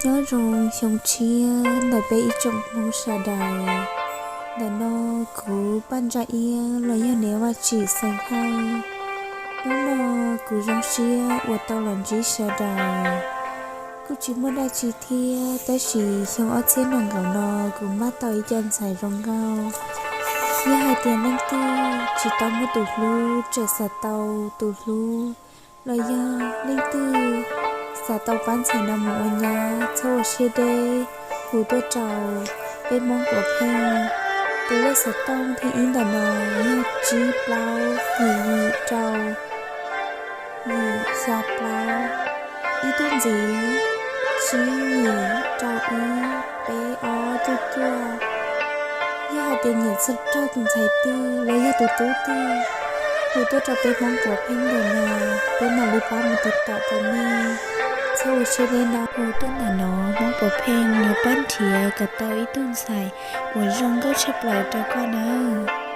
Nyob zoo xyoo tshiab ntawm peb ib tsoom Hmoob sawv daws. Ntawm no kuv Paj Ntsa Iab los yog niam Vaj Tsim xeem Hawj. Hnub no kuv zoo siab uas tau los ntsib sawv daws. Kuj tsis muaj dab tsi thiab, tab sis xyoo ob txhiab nees nkaum no kuv npaj tau ib co ntxhais zoo nkauj. Yog hais tias leej twg tsis tau muaj tus hlub, tseem xav tau tus hlub, los yog leej twg xav tau pab ntxhais no mus ua nyab, txhob ua siab deb, hu tuaj rau peb Hmoob Puav Pheej. Tus lej xov tooj thib ib ntawm no yog tsib plaub yim yim rau yim xya plaub, ib tug ntxiv tsib yim rau ib peb ob cuaj cuaj. Yog hais tias nyiam txog rau tus ntxhais twg los yog tus tub twg, hu tuaj rau peb Hmoob Puav Pheej ntawm no, peb mam li pab mus tiv tom rau nej. Txhob ua siab deb nawb, hu tuaj ntawm no Hmoob Puav Pheej yuav pab nrhiav kom tau ib tug ntxhais uas zoo nkauj tshaj plaws rau koj nawb.